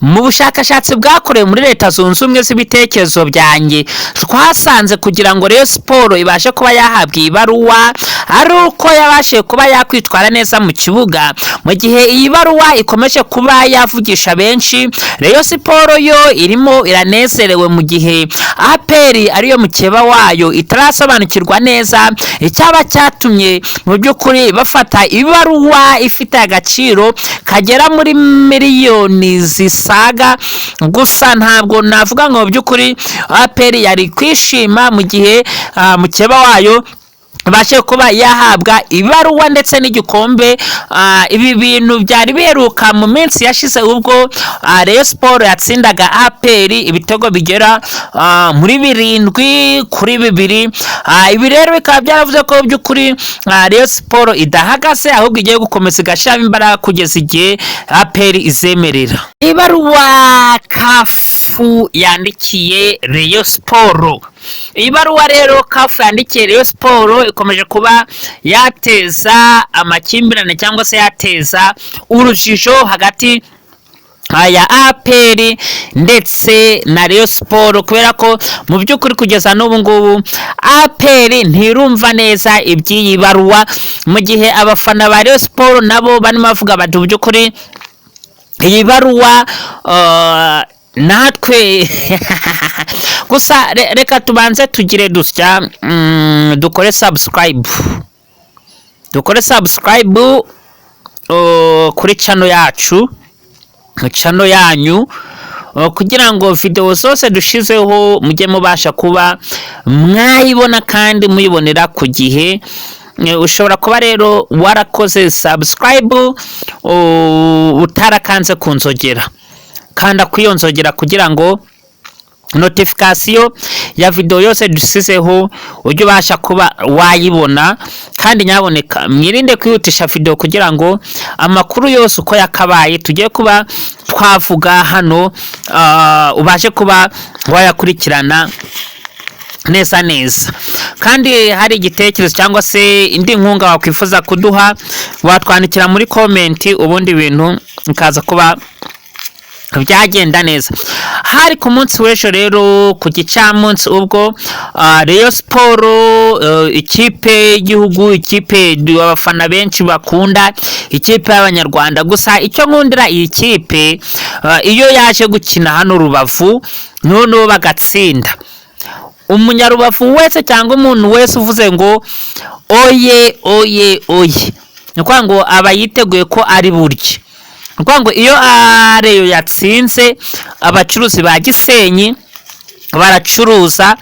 Mu bushakashatsi bwakorewe muri Leta Zunze Ubumwe z'ibitekerezo byanjye, twasanze kugira ngo Rayon Sports ibashe kuba yahabwa iyi baruwa ari uko yabashije kuba yakwitwara neza mu kibuga. Mu gihe iyi baruwa ikomeje kuba yavugisha benshi, Rayon Sports yo irimo iranezerewe, mu gihe APR ariyo mukeba wayo itarasobanukirwa neza icyaba cyatumye mu by'ukuri bafata ibaruwa ifite agaciro kagera muri miliyoni zisaga. Gusa ntabwo navuga ngo mu by'ukuri APR yari kwishima mu gihe mukeba wayo ibashe kuba yahabwa ibaruwa ndetse n'igikombe. Ibi bintu byari biheruka mu minsi yashize, ubwo Rayon Sports yatsindaga APR ibitego bigera muri 7-2. Ibi rero bikaba byaravuze ko by'ukuri Rayon Sports idahagaze, ahubwo igiye gukomeza igashyiramo imbaraga kugeza igihe APR izemerera. Ibaruwa CAF yandikiye Rayon Sports. Iyi baruwa rero CAF yandikiye Rayon Sports ikomeje kuba yateza amakimbirane cyangwa se yateza urujijo hagati ya APR ndetse na Rayon Sports, kubera ko mu by'ukuri kugeza n'ubu ngubu APR ntirumva neza iby'iyi baruwa, mu gihe abafana ba Rayon Sports nabo barimo bavuga bati: "Mu by'ukuri iyi baruwa natwe." Gusa reka tubanze tugire dusya, dukore subscribe, dukore subscribe kuri channel yacu, channel yanyu, kugira ngo video zose dushizeho mujye mubasha kuba mwayibona kandi muyibonera ku gihe. Ushobora kuba rero warakoze subscribe utarakanze ku nzogera. Kanda ku iyo nzogera kugira ngo notification ya video yose dusizeho ujye ubasha kuba wayibona. Kandi nyaboneka mwirinde kwihutisha video kugira ngo amakuru yose uko yakabaye tugiye kuba twavuga hano ubashe kuba wayakurikirana neza neza. Kandi hari igitekerezo cyangwa se indi nkunga wakwifuza kuduha, watwandikira muri comment, ubundi ibintu bikaza kuba byagenda neza. Hari ku munsi w'ejo rero ku gicamunsi, ubwo Rayon Sports, ikipe y'igihugu, ikipe abafana benshi bakunda, ikipe y'Abanyarwanda. Gusa icyo nkundira iyi kipe, iyo yaje gukina hano Rubavu noneho bagatsinda, Umunyarubavu wese cyangwa umuntu wese uvuze ngo "Oye, oye, oye", ni ukuvuga ngo aba yiteguye ko ari burye. Ni ukuvuga ngo iyo Rayon yatsinze, abacuruzi ba Gisenyi baracuruza,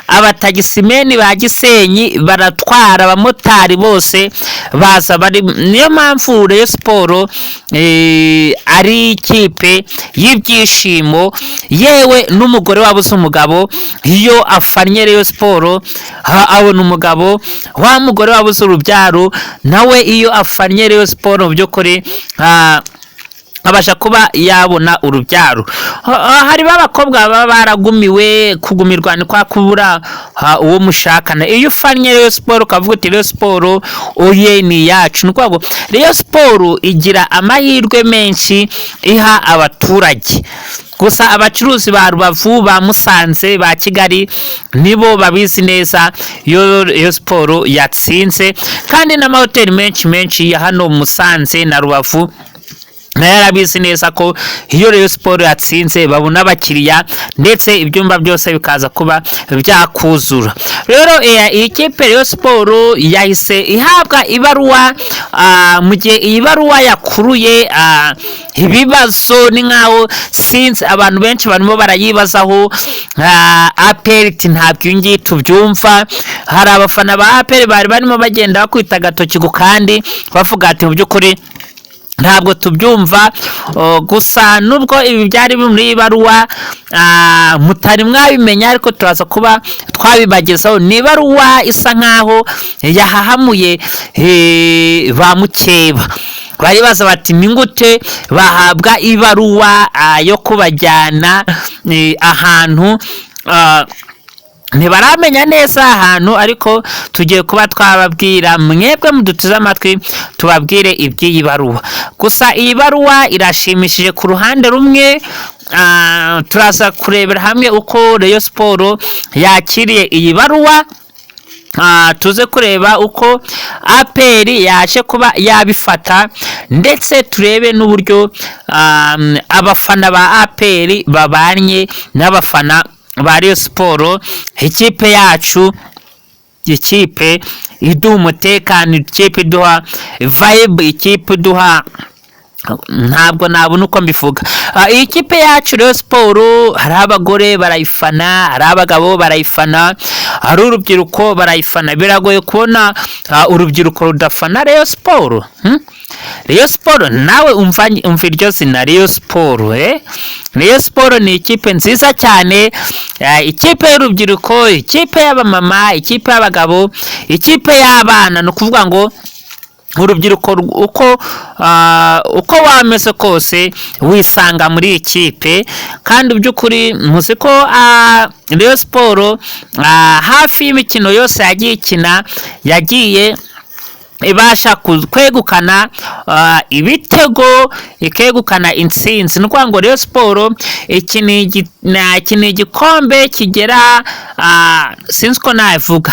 abatagisimeni ba Gisenyi baratwara, abamotari bose baza bari. Niyo mpamvu Rayon Sports ari ikipe y'ibyishimo. Yewe n'umugore wabuze umugabo, iyo afannye Rayon Sports abona umugabo. Wa mugore wabuze urubyaro nawe, iyo afannye Rayon Sports, mu by'ukuri abasha kuba yabona urubyaro. Hari b'abakobwa baba baragumiwe. Kugumirwa ni kwa kubura uwo mushakana. Iyo ufannye Rayon Sports ukavuga uti: "Rayon Sports oye, ni iyacu", ni ukuvuga ngo Rayon Sports igira amahirwe menshi iha abaturage. Gusa abacuruzi ba Rubavu, ba Musanze, ba Kigali nibo babizi neza iyo Rayon Sports yatsinze. Kandi n'amahoteli menshi menshi ya hano Musanze na Rubavu nayo arabizi neza ko iyo Rayon Sports yatsinze babona abakiriya, ndetse ibyumba byose bikaza kuba byakuzura. Rero iyi kipe Rayon Sports yahise ihabwa ibaruwa, mu gihe iyi baruwa yakuruye ibibazo. Ni nkaho sinzi, abantu benshi barimo barayibazaho. APR iti: "Ntabwo iyi ngiyi tubyumva." Hari abafana ba APR bari barimo bagenda bakwita agatoki ku kandi, bavuga ati: "Mu by'ukuri ntabwo tubyumva." Gusa nubwo ibi byari biri muri iyi baruwa mutari mwabimenya, ariko turaza kuba twabibagezaho. Ni ibaruwa isa nkaho yahahamuye ba mukeba. Bari baza bati: "Ni gute bahabwa ibaruwa yo kubajyana ahantu Ntibaramenya neza ahantu, ariko tugiye kuba twababwira mwebwe muduteze amatwi, tubabwire iby'iyi baruwa. Gusa iyi baruwa irashimishije ku ruhande rumwe. Turaza kurebera hamwe uko Rayon Sport yakiriye iyi baruwa, tuze kureba uko APR yaje kuba yabifata, ndetse turebe n'uburyo abafana ba APR babanye n'abafana ba Rayon Sport, ikipe yacu, ikipe iduha umutekano, ikipe iduha vibe, ikipe iduha, ntabwo nabona uko mbivuga. Iyi kipe yacu Rayon Sport, hari abagore barayifana, hari abagabo barayifana, hari urubyiruko barayifana. Biragoye kubona urubyiruko rudafana Rayon Sport, Rayon Sport, nawe umva, umva iryo zina Rayon Sport, eh? Rayon Sport ni ikipe nziza cyane, ikipe y'urubyiruko, ikipe y'abamama, ikipe y'abagabo, ikipe y'abana. Ni ukuvuga ngo urubyiruko uko wameze kose wisanga muri iyi kipe. Kandi by'ukuri muzi ko Rayon Sport hafi y'imikino yose yagiye ikina yagiye ibasha kwegukana ibitego, ikegukana intsinzi. Ni ukuvuga ngo Rayon Sport iki ni igikombe kigera, sinzi uko nabivuga,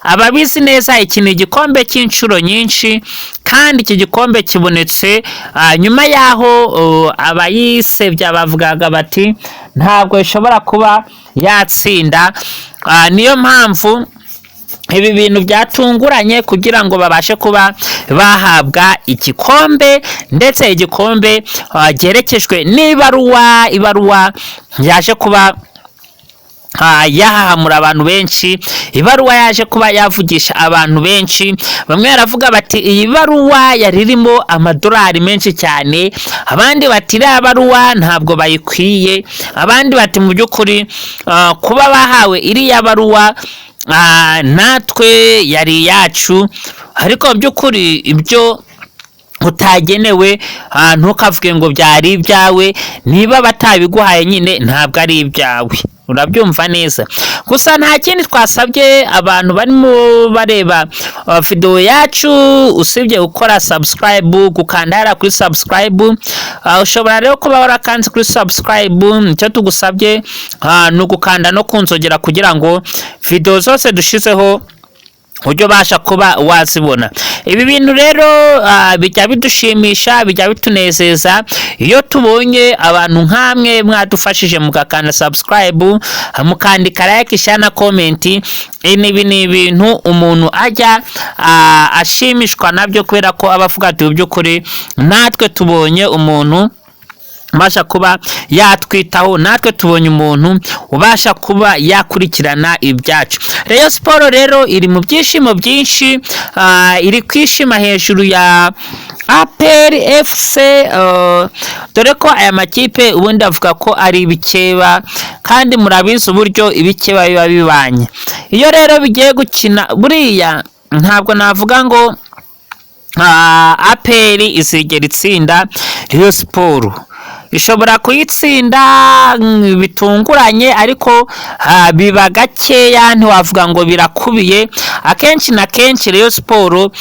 ababizi neza, iki ni igikombe cy'inshuro nyinshi. Kandi iki gikombe kibonetse nyuma y'aho abayisebya bavugaga bati ntabwo ishobora kuba yatsinda. Niyo mpamvu ibi bintu byatunguranye kugira ngo babashe kuba bahabwa igikombe, ndetse igikombe giherekejwe n'ibaruwa, ibaruwa yaje kuba yahahamura abantu benshi, ibaruwa yaje kuba yavugisha abantu benshi. Bamwe baravuga bati iyi baruwa yari irimo amadolari menshi cyane, abandi bati iriya baruwa ntabwo bayikwiye, abandi bati mu by'ukuri kuba bahawe iriya baruwa natwe yari iyacu. Ariko mu by'ukuri ibyo utagenewe ntukavuge ngo byari ibyawe. Niba batabiguhaye nyine ntabwo ari ibyawe, urabyumva neza. Gusa nta kindi twasabye abantu barimo bareba video yacu usibye gukora subscribe, gukanda hariya kuri subscribe. Ushobora rero kuba warakanze kuri subscribe, icyo tugusabye ni ugukanda no kunzogera kugira ngo video zose dushizeho ujye ubasha kuba wazibona. Ibi bintu rero bijya bidushimisha, bijya bitunezeza iyo tubonye abantu nk'amwe mwadufashije mugakanda subscribe, mukandika like, share na comment. Ibi ni ibintu umuntu ajya ashimishwa nabyo, kubera ko aba avuga ati mu by'ukuri natwe tubonye umuntu ubasha kuba yatwitaho, natwe tubonye umuntu ubasha kuba yakurikirana ibyacu. Rayon Sport rero iri mu byishimo byinshi, iri kwishima hejuru ya APR FC, dore ko aya makipe ubundi avuga ko ari ibikeba, kandi murabizi uburyo ibikeba biba bibanye iyo rero bigiye gukina. Buriya ntabwo navuga ngo APR izigera itsinda Rayon Sport, ishobora kuyitsinda bitunguranye, ariko biba gakeya, ntiwavuga ngo birakubiye. Akenshi na kenshi Rayon Sport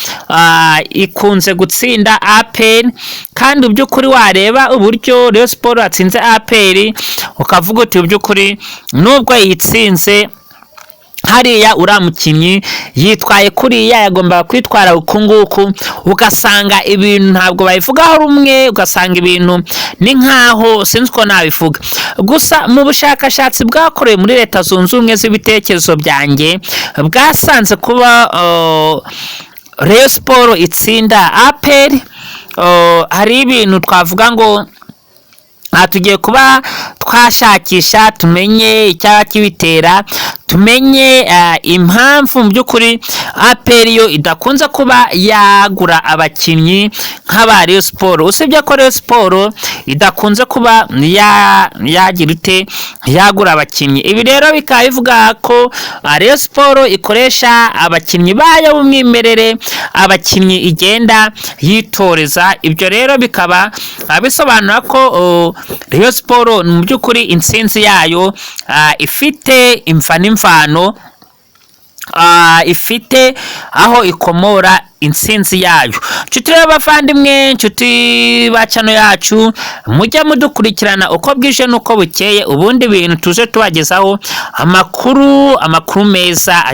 ikunze gutsinda APR, kandi by'ukuri wareba uburyo Rayon Sport yatsinze APR ukavuga uti by'ukuri nubwo yitsinze hariya, uriya mukinnyi yitwaye kuriya, yagombaga kwitwara uku nguku, ugasanga ibintu ntabwo babivugaho rumwe, ugasanga ibintu ni nkaho sinzi uko nabivuga. Gusa mu bushakashatsi bwakorewe muri Leta Zunze Ubumwe z'ibitekerezo byanjye bwasanze kuba Rayon Sport itsinda APR, hari ibintu twavuga ngo aha tugiye kuba twashakisha tumenye icyaba kibitera, tumenye impamvu mu by'ukuri APR yo idakunze kuba yagura abakinnyi nk'aba Rayon Sport, usibye ko Rayon Sport idakunze kuba yagira ute, yagura abakinnyi. Ibi rero bikaba bivuga ko Rayon Sport ikoresha abakinnyi bayo b'umwimerere, abakinnyi igenda yitoreza. Ibyo rero bikaba bisobanura ko Rayon Sport mu by'ukuri by'ukuri intsinzi yayo ifite imva n'imvano, ifite aho ikomora intsinzi yayo. Nshuti rero bavandimwe, nshuti ba channel yacu, mujya mudukurikirana uko bwije n'uko bukeye, ubundi bintu tuze tubagezaho amakuru meza.